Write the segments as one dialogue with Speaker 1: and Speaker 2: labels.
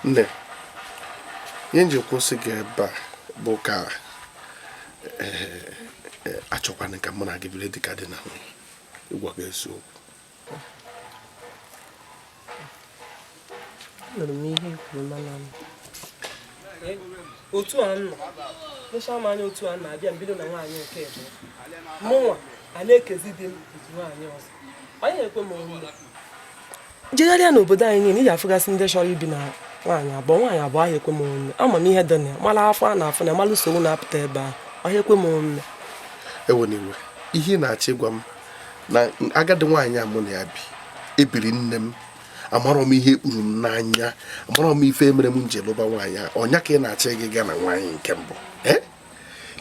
Speaker 1: Nne, ihe m ji kwụsị gị ebe a bụ ka achọkwana ka mụ na gị biri dịka di na nwunye, ịgwa gị eziokwu.
Speaker 2: Anụrụ m ihe i kwuru, mana otu a nọ lecha m anya, otu a na-abịa mbido na nwaanyị nke bụ mụnwa a na-ekezi di m otu nwaanyị ọzọ, onye ekwe m omume. Jegharịa n'obodo anyị niile, ị ga-afụgasị ndị chọrọ ibi na nwaanyị abụọ, nwaanyị abụọ ahụ ekwe m omume. Ama m ihe dị na ya, mara afọ a na-afụ na mara nsogbu na-apụta ebe ahụ, ọha ekwe m omume.
Speaker 1: Ewena iwe, ihe ị na-achọ ịgwa m na agadi nwaanyị a mụ na ya bi ebiri nne m, amarọ m ihe kpuru m n'anya, amarọ m ife mere m ji lụba nwaanyị a, ọnya ka ị na-achọ ịga ga na nwaanyị nke mbụ.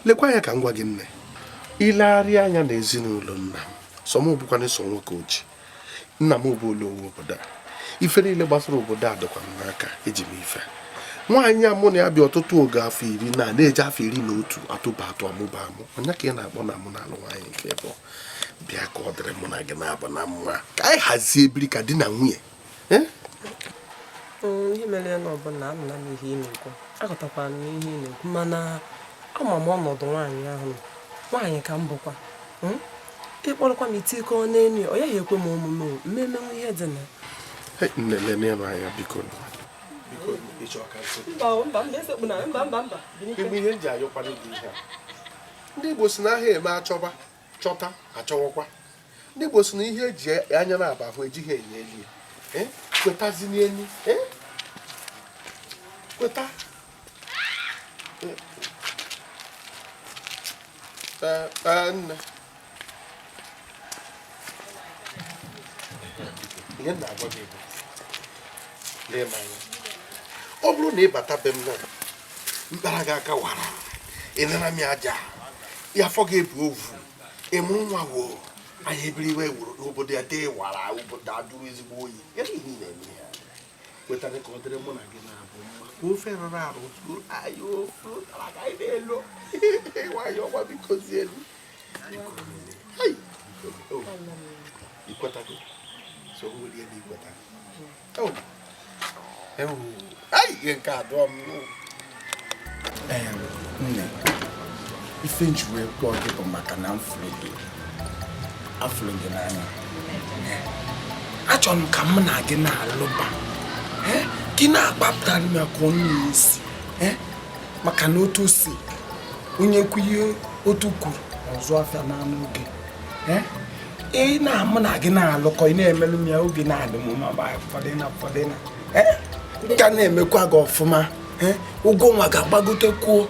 Speaker 1: Lekwa anya ka m gwa gị nne, ilegharịa anya na ezinụlọ nna m, sọ m bụkwana sọ nwoke oji, nna m bụ olowu obodo a, ife niile gbasara obodo a dịkwa m n'aka, eji m ife nwaanyị a mụ na ya bi ọtụtụ oge afọ iri na na-eji afọ 11 atụba atụ amụba amụ, ọnya ka ị na-akpọ na mụ na-alụ nwaanyị nke bụ bịa ka ọ dịrị mụ na gị na-abụ na mma, ka anyị hazie biri ka di na nwunye.
Speaker 2: Ihe mere na ọ bụ na anụla m ihe ị na-ekwu, aghọtakwara m ihe ị na-ekwu, mana ama m ọnọdụ nwaanyị ahụ nọ. Nwaanyị ka m bụkwa, ịkpọrọkwa m itikọ n'elu ya, ọ yaghị ekwe m omume o mmemenwu ihe dị na
Speaker 1: nne, lene m anya biko. Mgbe ihe m ji ayọkwara gị ihe a, ndị Igbo si na ahịa eme achọba chọta achọwakwa, ndị Igbo si na ihe eji anya na-aba ahụ ejighị enye elie. Kwetazi n'elu, kweta. Nne, ihe m na-agwa gị bụ lee m anya, ọ bụrụ na ị bata be m na mkpara gị aka wara, ị nara m aja ya, afọ gị ebu ovu, ị mụrụ nwa wo, anyị ebiri iwe wuru n'obodo ya dee wara, obodo adụrụ ezigbo oyi. Kedu ihe ị na-eme ya? Kwetara ka ọ dịrị mụ na gị na-abụ mma, ka ofe rụrụ arụ tụrụ anyị ofe ụtara ka anyị na-elo nwayọọ ọgba, biko zie elu. Ikwetago so nwere ebe ikwetago. Ihe nke a dụọ m.
Speaker 3: Nne, ife nji wee kpọọ gị bụ maka na m fụrụ gị, afụrụ gị n'anya. Achọrọ m ka m na gị na-alụba, gị na-agbapụtara m ka onye isi, maka na otu si onye kwuye otu kwuru ọzọ afịa n'anụ oge. Ị na-amụ na gị na-alụkọ, ị na-emelụ m ya, obi na-adị m mma, ma ụfọdụ na ụfọdụ na m ga na-emekwa gị ọfụma, ụgwọ nwa ga-agbagotekwuo.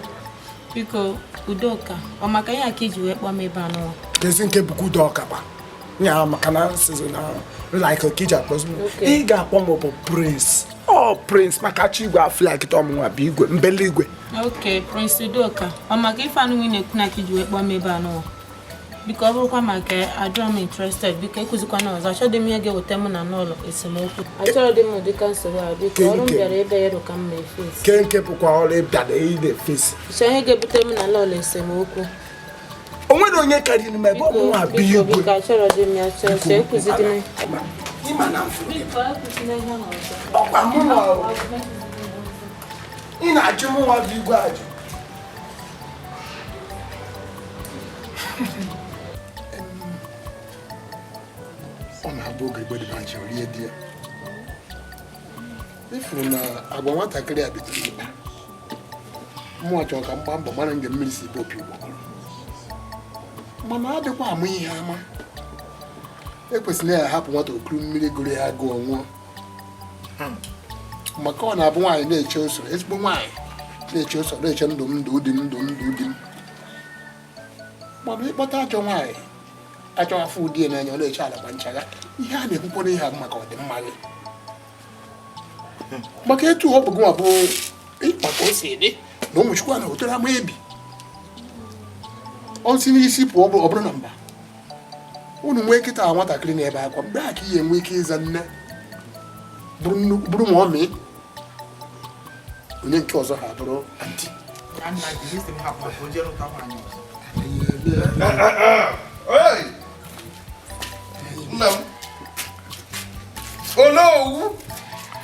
Speaker 4: Biko Udoka, ọ maka ihe a ka iji wee kpọọ m ebe a n'ụwa?
Speaker 3: Kezi nke bụkwa Udoka kwa ya, maka na nsizi na like ka iji akpọzi m. Ị ga-akpọ m bụ Prince. Ọ Prince maka achọ igwe aflak ọmụnwa bụ igwe mbele igwe.
Speaker 4: Ok, Prince Udoka, ọ maka ife anụ na-ekwu na ka iji wee kpọọ m ebe a n'ụwa? Biko ọ bụrụkwa maka adịrọ m interested, biko ekuzikwana ọzọ. Achọghị m ihe ga-eweta mụ na n'ụlọ esemokwu, achọrọ dị m ụdịka nsogbu a. Biko ọrụ m bịara ebe ya ka m na-efesi.
Speaker 3: Ke nke bụkwa ọrụ ị bịara ị na-efesi?
Speaker 4: Chọọ ihe ga-ebute mụ na n'ụlọ esemokwu.
Speaker 3: O nwere onye karịrị m ebe ọmụnwa bụ igwe.
Speaker 4: Biko achọrọ dị m ya, chọọ chọọ ekuzidi m.
Speaker 3: Ọkwa mụ na ị na-ajụ mụ nwa bụ igwe ajụ.
Speaker 1: Ọ na-abụ oge gbedịbachi rie di ya, ifuru na agwa nwatakịrị a bidoro ịkpa mmụọ chọrọ ka m gbaa mbọ mara nge mmiri si bụ opi ụgbọgọrọ, mana adịkwa amụ ihe ama. Ekwesịrị ya hapụ nwata okuru mmiri gụrụ ya agụụ nwụọ, maka ọ na-abụ nwaanyị na-eche usoro, ezigbo nwaanyị na-eche usoro, na-eche ndụ m, ndụ di m, ndụ ndụ di m. Mana ịkpọta ajọ nwaanyị achọ afọ ụdị ya n'anya, ọ na-eche ala kwa nchagha. Ihe a na-ekwukwana ihe a maka ọdịmma gị, maka etu ọ bụ gịnwa bụ ịkpa ka o si dị na ụmụ Chukwu a na-otere ama ebi ọ si n'isi pụọ, ọ bụrụ na mba unu nwee nkịta nwatakịrị na-ebe akwa, mgbe a ka ihe enwe ike ịza nne bụrụ ma ọ mịị onye nke ọzọ ha bụrụ anti. Nna m, Onowu,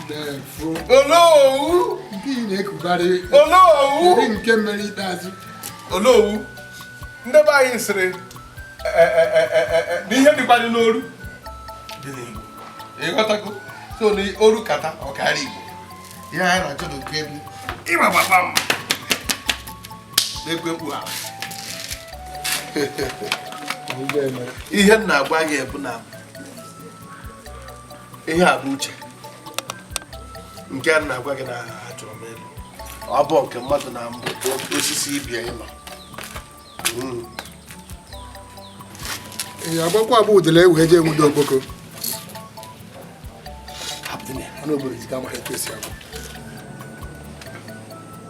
Speaker 5: Na-efo.
Speaker 1: Onowu!
Speaker 5: Nke ị na-ekugharị.
Speaker 1: Onowu!
Speaker 5: Kedu nke mere ikpeazụ?
Speaker 1: Onowu, ndị be anyị sịrị na ihe dịkwadị n'oru dị n'Igbo. Ịghọtago? So na oru kata ọkara Igbo. Ihe anyị na-achọ na oke ebe ịgba gbakpam na-ekwe mkpu ala. Ihe m na-agwa gị bụ na ihe a bụ uche nke a na-agwa gị na achọrọ m elu ọ bụ nke mmadụ na mbụ osisi ibie ịnọ.
Speaker 5: Ị agbakwa abụ udele ewu eje enwude okpoko. Anụ obodo ji amaghị etu esi agwụ.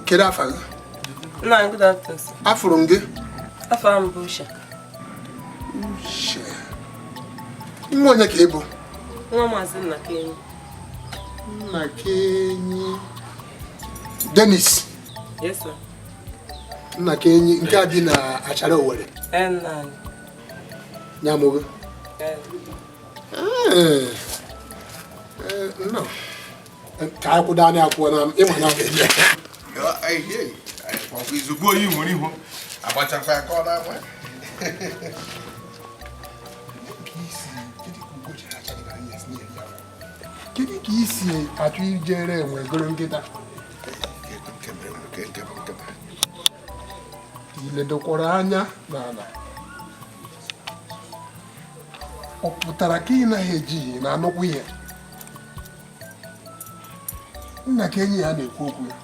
Speaker 5: Kedu afa gị?
Speaker 2: Nna anyị, good afternoon, sir.
Speaker 5: Afụrụ m gị.
Speaker 2: Afa m bụ Uche.
Speaker 5: Uche. Nwa onye ka ị bụ?
Speaker 2: Nwa Maazị Nnakenyi.
Speaker 5: Nnakenyi. Dennis.
Speaker 2: Yes, sir.
Speaker 5: Nnakenyi nke a bi na Achara Owerri.
Speaker 2: Ee, nna anyị.
Speaker 5: Nyamogo.
Speaker 2: Ee.
Speaker 5: Ee. Ee, nnọọ. Ka akwụdo anya akwụọ na ịma na ọ ga-eme.
Speaker 1: Izugbo oyi nwere ihu agbachakwa aka ọ na-agba.
Speaker 5: Kedu ka i si achọ ijere enwe goro nkịta? Iledokwara anya n'ala. Ọ pụtara ka ị naghị eji ihe na-anụkwu ihe. Nna ka enyi ya na-ekwu okwu ya.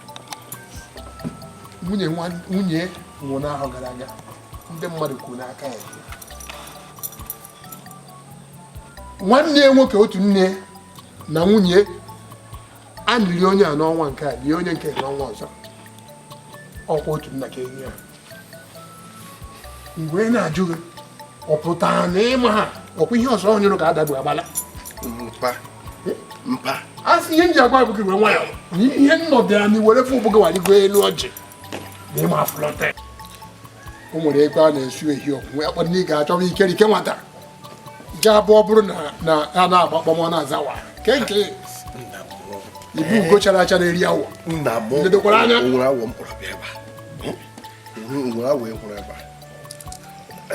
Speaker 5: Nwunye nwunye nwụrụ n'ahọ gara aga. Ndị mmadụ kwuru n'aka ya. Nwanne ya nwoke otu nne na nwunye a liri onye a n'ọnwa nke a lie onye nke n'ọnwa ọzọ. Ọkwa otu nna ka enyi ya. Mgbe ị na-ajụ gị, ọ pụtara na ịma ha ọkwa ihe ọzọ nyụrụ ka adagbu agbala.
Speaker 1: Mpa. Mpa.
Speaker 5: A sị ihe m ji agwa bụ gị were nwayọọ na ihe nnọdụ ya na iwere fụ gị warigo elu ọjị na ịma afụlọta. O nwere ebe a na-esu ehi ọgwụ nwee akpọ na ị ga-achọba ikerike nwata. Je abụọ bụrụ na a na-agba kpọmọ na-azawa ke nke ibu ugo chara acha na-eri awọ.
Speaker 1: Nna m
Speaker 5: Ledokwara anya.
Speaker 1: nwere awọ m kpọrọ bịa ebe a. Nwere awọ ị hụrụ ebe a.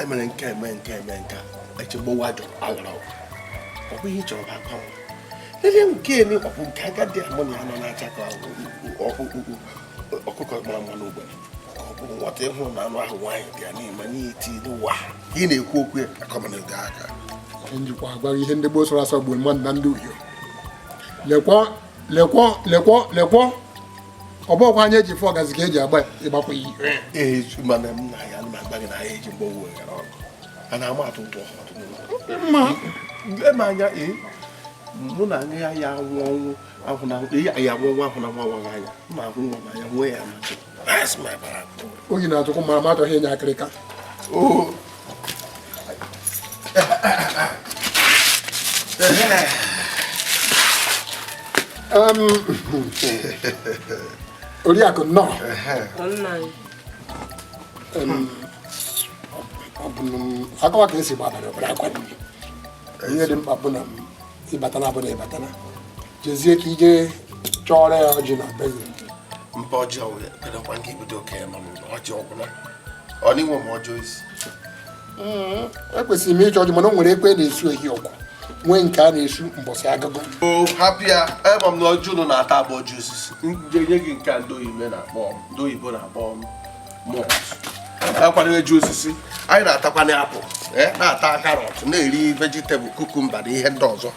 Speaker 1: Emere nke eme nke eme nke a echegbowa jọrọ awọrọ awọ. Ọ bụ ihe ị chọrọ bụ akwa nwa. Lelee nke emi ọ bụ nke agadi amụ na ya nọ na-acha ka ọkụkọ mara mma n'ogbe. Ka ọ bụ nwata ịhụ na anụ ahụ nwaanyị dị ya n'ime n'iti n'ụwa. Ka ị na-ekwu okwu ya akọmana gị aka.
Speaker 5: Njikwa agwa ihe ndị gboo sọrọ asọ gburu mmadụ na ndị uhie. Lekwọ lekwọ lekwọ lekwọ ọ bụghịkwa anya eji fụ ọgazi ka eji agba ịgbakwa ihe.
Speaker 1: Ee, mana m na ya ma agba gị na ya eji mgbe owu ghara ọgụ. A na-ama atụ ụtụ ọhụrụ
Speaker 5: Mma.
Speaker 1: Eme anya ee mụ na anya ya anwụ ọnwụ ahụ na ya anwụ ọnwụ ahụ na nwa nwa anya m na-ahụ nwa m anya nwee ya amachi. Asị m abara.
Speaker 5: Oyi na-atụkwu ma ama achọghị inye akịrịka.
Speaker 1: Oo.
Speaker 5: Oriakụ nnọọ.
Speaker 2: Nna anyị.
Speaker 5: Ọ bụ akọwa ka esi gba abalị ọbụla akwa dị. Ihe dị mkpa bụ na ịbatana bụ na ịbatana. Jezie ka ije chọọrọ ya ọjị na be gị.
Speaker 1: Mpa ọjị ọwụ kedụkwa nke ibido okenye nọ n'ụlọ ọjị ọgwụna. Ọ n'inwe m ọjọọ isi.
Speaker 5: Ekwesịrị m ịchọ ọjị mana o nwere ekwe na-esu ehi ọgwụ nwee nke a na-esu mbọsị agụgụ.
Speaker 1: O hapụ ya ebe m na ọjị unu na-ata abụ ọjị osisi. Nje nye gị nke a ndị oyibo na-akpọ ndị oyibo na-akpọ malt. Akwana eji osisi anyị na-atakwana apụl na-ata karọt na-eri vegetable kukumba na ihe ndị ọzọ.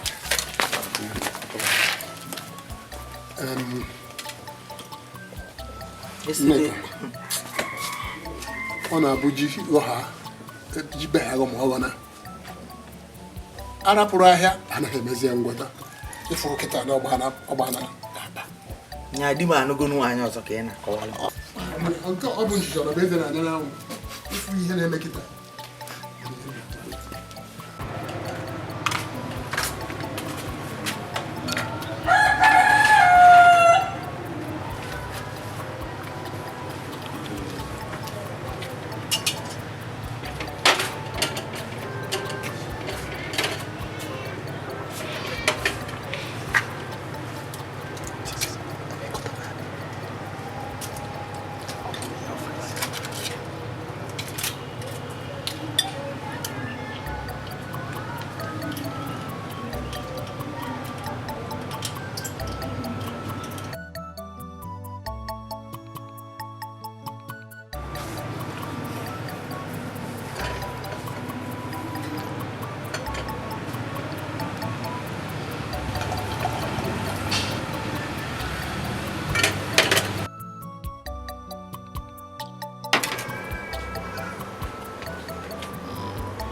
Speaker 5: Nneka, ọ na-abụ ji ghọha ji be ha ma ọ ghọna arapụrụ ahịa anaghị emezi ya ngwọta. Ịfụrụ kịta na ọgbana na-aba.
Speaker 6: Nya di m anụgo nwaanyị ọzọ ka ị na-akọwara.
Speaker 5: Nke ọ bụ nchicha na eze na-anya n'anwụ ịfụ ihe na-eme kịta.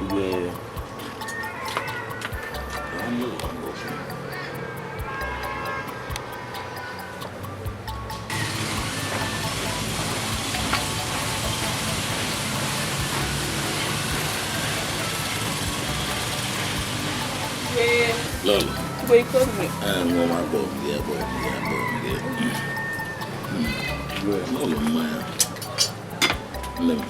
Speaker 7: Igwe. Lolo. Nwa akpọ m gị, akpọ m gị, akpọ m gị. Lolo mmanya. Nne m.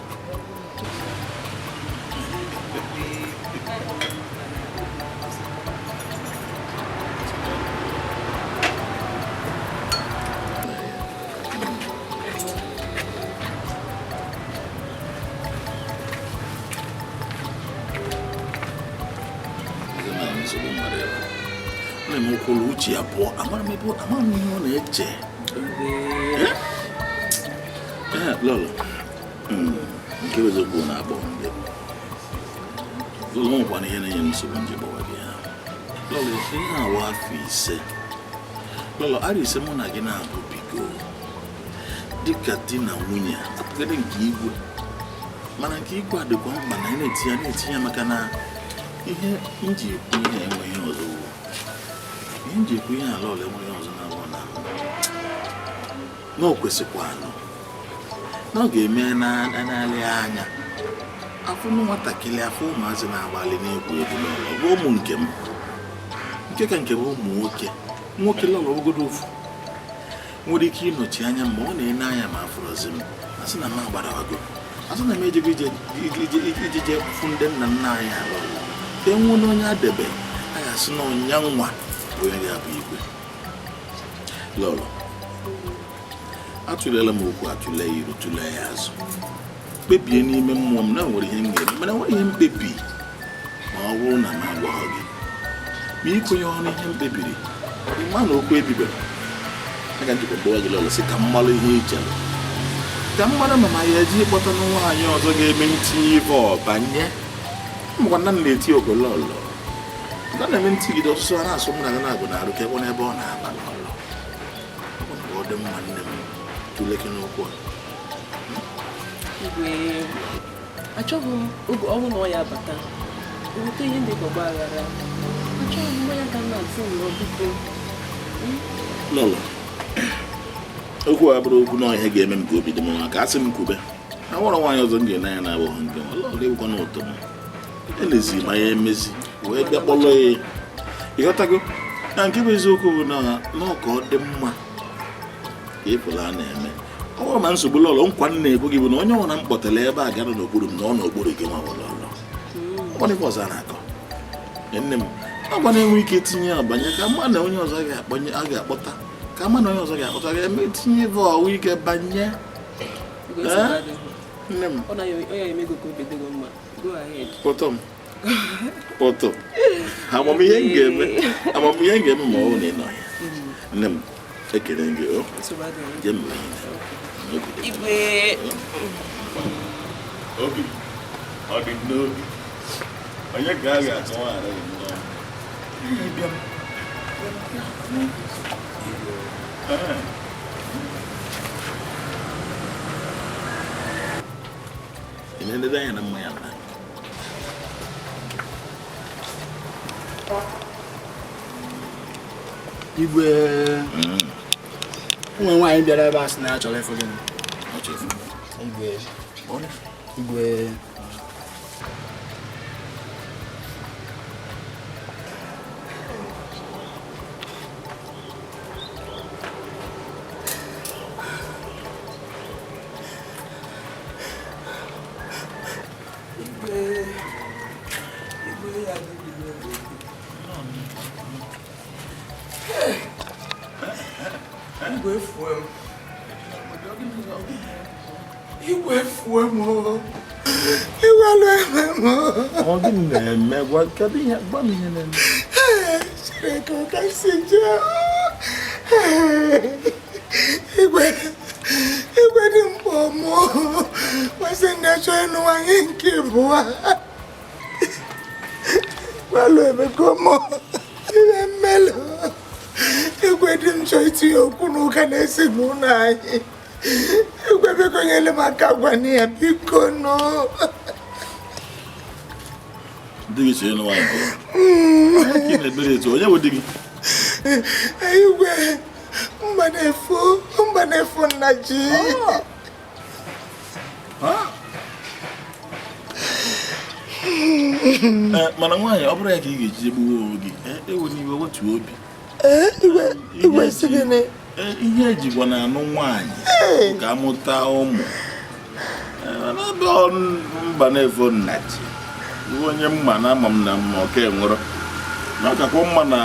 Speaker 7: Nne m kwụrụ uche ya pụọ, amara m ebe amara m ihe ọ na-eche. Ee, Lolo. Nke bụ eziokwu na-akpọ m gị. Lolo, o nwekwana ihe na-enye m nsogbu nji gbawa gị ha. Lolo, ihe awa afọ 5. Lolo, arọ 5 mụ na gị na-abụ biko. Dịka di na nwunye, apụgide nke igwe. Mana nke igwe a dịkwa mkpa na ị na-etinye maka na ihe m ji ekwu ihe enweghị ọzọ. Ihe m ji ekwu ihe ala ọla enweghị ọzọ na-abụ na o kwesịkwanụ na ọ ga-eme n'ala anya afọ nwatakịrị afọ ụmụazị na-agbalị na-egwu egwu n'ụlọ bụ ụmụ nke m nke ka nke bụ ụmụ nwoke nwoke lọrọ ogodo ofu nwere ike ịnọchi anya mgbe ọ na-ene anya ma afụrọzi m asị na m agbadawago asị na m ejego ije fụ ndị nna nna anyị ala ka e nwee onye adebe a ga-asị na ọnya nwa bụ onye ga-abụ igwe. Lolo, atụlela m okwu atụle ya iru tụlee ya azụ kpebie n'ime mmụọ m na enwere ihe m ga-eme mana enwere ihe mkpebi ma ọ bụrụ na m agwaghị gị ma ikwenye ọrụ ihe m kpebiri ịma na okwu ebibere aga njikwa gbawa gị Lolo sị ka m malụ ihe ị chere ka m mara ma ma ya eji ịkpọta na nwaanyị ọzọ ga-eme ntinye ife ọbanye makwa nna m na-eti okwe Lolo na na-eme ntigide ọsụsụ a na-asụ m na gị na-agụ na-arụ ka ekwe n'ebe ọ na-aba Lolo ọ dị mma nne m tụleke n'okwu a.
Speaker 2: Igwe, achọghị m oge ọnwụ na ọ ya bata weta ihe ndị ọgba aghara. Achọghị m mmanya ka m na-atụ nnọọ biko.
Speaker 7: Lolo, okwu a bụrụ okwu na ihe ga-eme m ka obi dị m mma ka asị m kwube na nwere nwaanyị ọzọ m ga-ene anya na-abụghị nke m. Lolo, ịbụkwa na ụtọ m elezi ma ya emezi wee bịa kpọrọ ya ịghọtago na nke bụ eziokwu bụ na ka ọ dị mma ka ịpụla a na-eme ọ bụrụ ma nsogbu Lolo nkwa m na-ekwu gị bụ na onye ọbụla m kpọtara ebe a gara n'okpuru m na ọ n'okpuru gị nwa bụ Lolo ọ ife ọzọ a na-akọ nne m agwa na-enwe ike tinye ọbanye ka mma na onye ọzọ a ga-akpọta ka mma na onye ọzọ ga-akpọta ga-eme tinye ife ọwụ ike banye nne m ụtọ m ụtọ amamihe m ga-eme amamihe m ga-eme ma ọ bụ na ị nọ ya nne m ekele gị o jee m
Speaker 2: Igwe
Speaker 7: obi ọ dị n'obi onye ka a ga-akọwa ara gị nnọọ ị na-elede anya na mmanya na
Speaker 8: Igwe ụmụ nwaanyị bịara ebe a sị na ya chọrọ ịfụ gị. Igwe Igwe
Speaker 3: Igwe fue m. Igwe alụ eme m.
Speaker 7: Ọ gịnị na-eme? Gwa kedu ihe gwa m ihe na-eme.
Speaker 3: Chineke ka m si jee. Igwe Igwe dị mkpọ mụ. Kwesị ndị chọọ ịnụ nwaanyị nke ịbụọ. Igwe alụ emego m. Ibe mmelụ. Igwe dị m chọọ itinye okwu n'ụka na-esi n'ụlọ anyị. Igwe biko nyere m aka gwana ya biko nụ.
Speaker 7: Di gị chere nwaanyị nke ị na-ebere etu onye bụ di gị?
Speaker 3: Igwe, Mbanefo, Mbanefo Nnaji.
Speaker 7: Mana nwaanyị, ọ bụrụ ya ka ị ga-eji egbuwe onwe gị, ewe n'iwe, wetuo obi.
Speaker 3: Igwe, sị gịnị?
Speaker 7: Ihe ejikwa na anụ nwaanyị ka amụta ụmụ. N'ebe Mbanefo Nnaji onye mma na ama m na mma ọka enwere na ọ kakwa mma na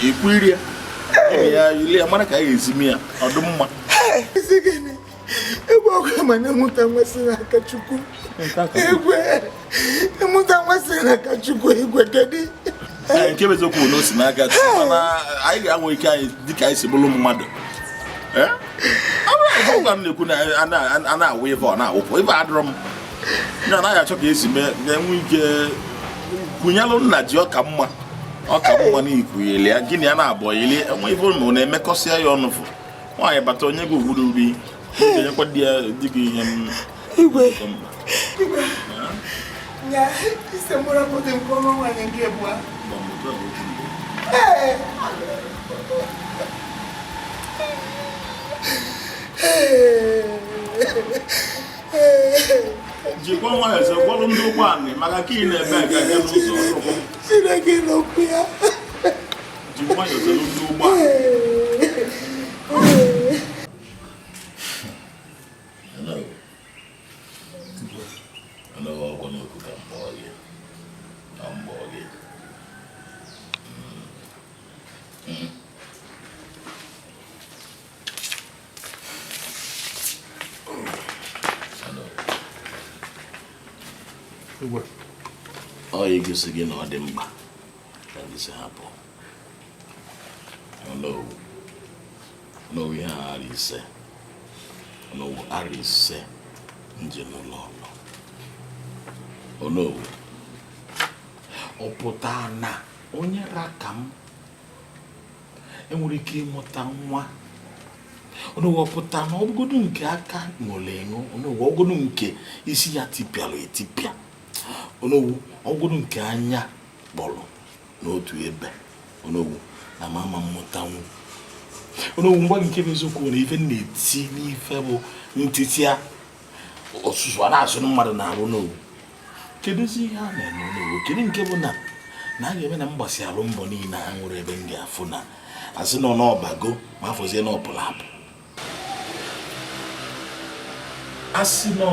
Speaker 7: ikwu iri ya ya ile ya mara ka a ga-esi mee ya ọ dị mma.
Speaker 3: Sị gịnị? Igwe, ọkwa mana ịmụta nwa si n'aka Chukwu. Igwe, ịmụta nwa si n'aka Chukwu. Igwe, kedu?
Speaker 7: Nke bụ eziokwu na o si n'aka Chukwu, mana anyị ga-anwe ike anyị dịka anyị si bụrụ mmadụ. Ọ bụrụ na m na-ekwu na a na-awụ ife, ọ na-awụpụ ife adịrọ m ya anaghị achọ ka esi mee ga-enwe ike kwunyelụ nna ji ọka mma, ọka mma na ikwunyeli ya gịnị ya na-abụ yili enwe ife ma ọ na-emekọsịa ya ọnụ fụ nwaanyị bata onye gị ugburu uri ga-enyekwa di ya di gị ihe m.
Speaker 3: Igwe, Igwe, ya ise mụrụ apụta nke ọma nwaanyị nke abụọ. Ee.
Speaker 7: Jikwa nwayọọ zekwalụ ndị ụgbọ anị maka ka ị na-ebe aga aga n'ụzọ ọrụ.
Speaker 3: Chineke n'okwu ya.
Speaker 7: Ji nwayọọ zere ndị ụgbọ anị. Ọkwa n'okwu ka mkpọọ gị, ka mkpọọ gị. Ọ igosi gị na ọ dị mkpa ka gị si hapụ n'owu ihe ara ise, n'owu ara ise njem ụlọ ọlọ onowu. Ọ pụta na onye ra ka m enwere ike ịmụta nwa. Onowu, ọ pụta na ọbụgodu nke aka ṅụrụ ịṅụ. Onowu, ọbụgodu nke isi ya tipịara etipịa. Onowu, ọbụgodu nke anya kpọrọ n'otu ebe. Onowu, na mama mmụtanwu. Onowu, ngwa gị nke bụ eziokwu na ife na-eti n'ife bụ ntiti ya ọsụsụ a na-asụ mmadụ na-arụ. Onowu, kedụzi ihe a na-eme? Onowu, kedu nke bụ na na a ga-eme na mgbasi alụ mbọ niile a nwere ebe m ga-afụ na asị nọ n'ọbago ma afọzie na ọpụrụ apụ asị nọ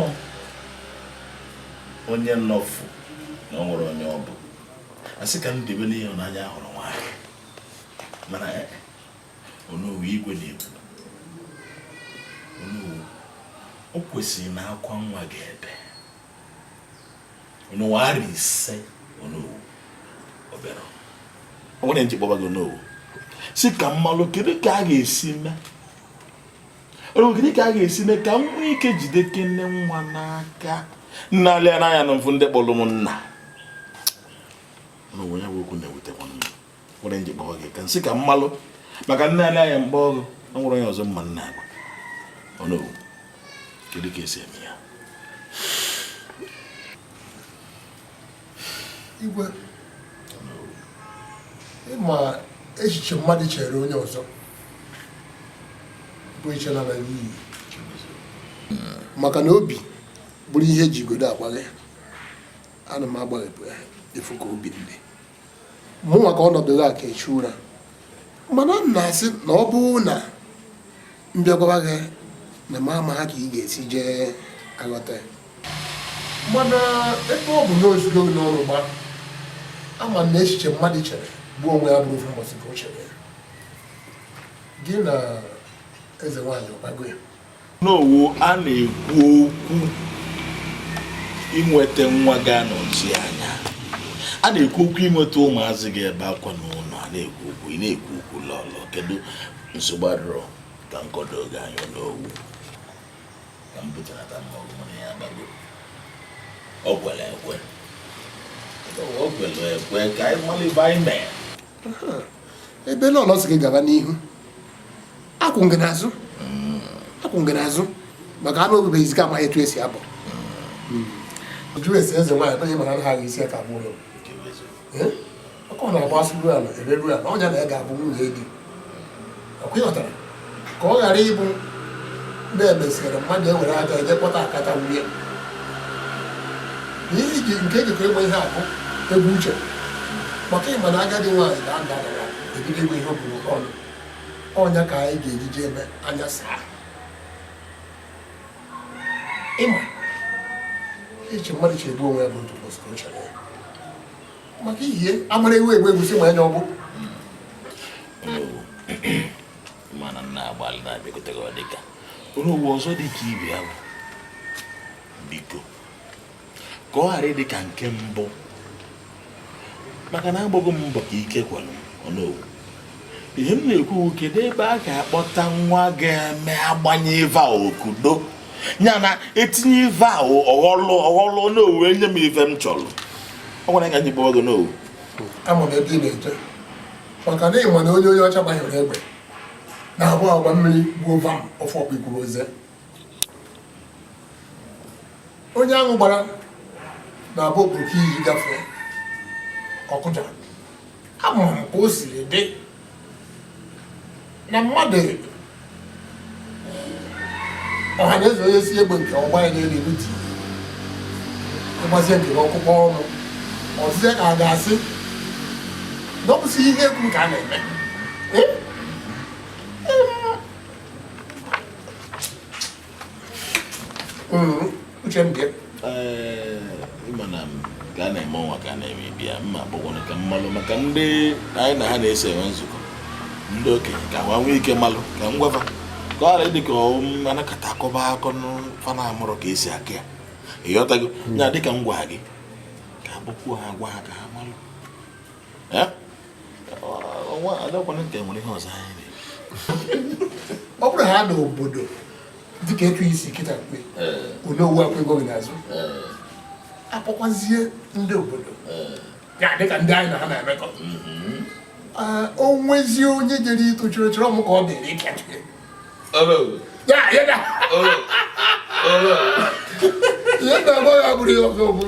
Speaker 7: onye nnọfu na ọ nwere onye ọ bụ asị ka m debe n'ịhụnanya hụrụ nwaanyị. Mana Onowu, igwe na-ekwu, Onowu, o kwesịrị na akwa nwa ga-ebe. Onowu, ara ise. Onowu, ọ bịara ọ nwere nji kpọba gị. Onowu, si ka mmalụ kedu ka a ga-esi mee. Onowu, kedu ka a ga-esi mee ka m nwee ike jide kene nwa n'aka nna alịa n'anya na mfụ ndị kpọrọ m nna? Onowu, onye bụ okwu na-ewutekwa m nwere nji kpọba gị ka nsị ka mmalụ maka nne alị anya mgbe ọgụ ọ nwere onye ọzọ mma nna agwa. Onowu, kedu ka esi eme ya?
Speaker 5: Igwe, ịma echiche mmadụ chere onye ọzọ bụ echela na n'iyi, maka na obi bụrụ ihe eji igodo agbaghe. Ana m agbaghepụ ya efu ka obi dị mụnwa ka ọnọdụ gị a ka echu ụra. Mana m na-asị na ọ bụrụ na mbịa gwaba gị na ma ama ha ka ị ga-esi jee aghọta ya, mana ebe ọ bụ na ozugbo n'ọrụ gba ama na echiche mmadụ chere bụ onwe ya bụrụ ofu mbọsị ka o chere ya gị na eze nwaanyị ọgbago ya.
Speaker 7: N'owu, a na-ekwu okwu inweta nwa ga-anọchi anya, a na-ekwu okwu inweta ụmụazị ga-ebe akwa n'ụlọ, a na-ekwu okwu ị na-ekwu okwu lọlọ. Kedu nsogbu? Adịrọ ka nkọdo oge anyị n'owu ka m butanata mmọgụ mụ na ya agbago. O kwere ekwe, o kwere ekwe ka anyị mara ife anyị mee.
Speaker 5: Ebe lọlọ sị gị gaba n'ihu, akwụ gị n'azụ, akwụ gị n'azụ, maka anụ obibe iziga amaghị etu esi abọ. Jụ ese eze nwaanyị onye mara anaghị aga isi aka abụ ụlọ. Ọkụ na-agbasị ruo ala ereruo ala ọnya na ya ga-abụ nwunye di. Ọkwa ịghọtara ka ọ ghara ịbụ na-emesịrị mmadụ ewere aka eje kpọta akata nwunye. Ihe iji nke ejikọ ịgba ihe akụ egwu uche maka ịma na agadi nwaanyị na-ada adara ebido ịgba ihe o buru ọnụ ọnya ka anyị ga-eji jee eme anya saa ịma eche mmadụ chegbu onwe ya bụ otu ụbọchị ka o chere ya maka ihie amara ewu egbu egwusi ma anya ọgbụ
Speaker 7: mana nna agbalị na-abịakwute gị ọ dịka onye ụwa ọzọ dị ka ibe ya bụ biko ka ọ ghara ịdị ka nke mbụ maka na agbago m mbọ ka ike kwere m ọnọwu ihe m na-ekwu kedu ebe a ga-akpọta nwa ga-eme agbanye ife a okudo ya na etinye ife a ọghọlụ ọghọlụ onowu enye m ife m chọrọ ọ gwara ka m ji kpọọ gị onowu.
Speaker 5: Ama m ebe ị na-eje maka na ịma na onye onye ọcha gbanyere egbe na-agba agba mmiri gbuo vam ofe ọkpụ ikwuru oze onye aṅụ gbara na-abụ okpoko iyi gafee ọkụja ama m ka o siri dị na mmadụ ọha na eze onye si egbe nke ọgba ya n'elu ilu ti ịgbazie nke ọkụkọ ọnụ ọzịza ka a ga-asị na ọ bụsị ihe ekwu ka a na-eme. Uche m dị
Speaker 7: ịma na ka a na-eme ọnwa ka a na-eme ibi ya mma agbagwana ka mmalụ maka ndị anyị na ha na-eso enwe nzukọ ndị okenye ka nwa nwee ike malụ ka ngwafa ka ọ ghara ịdị ka anakọta akọba akọ fana amụrụ ka esi aka ya ịghọtago ya dịka m gwa gị ka agbụkwuo ha gwa ha ka ha malụ ọnwa adakwana ka enwere ihe ọzọ anyị na-eme.
Speaker 5: Ọ bụrụ ha n'obodo dịka etu isi kịta kwe onowu akwa ego gị n'azụ akpọkwazie ndị obodo ya dịka ndị anyị na ha na-emekọ o nwezie onye jere ịtụ chịrị chịrị ọmụ ka ọ dịrị ike ya ya na ihe na-agba ya bụrụ ihe ọzọ bụ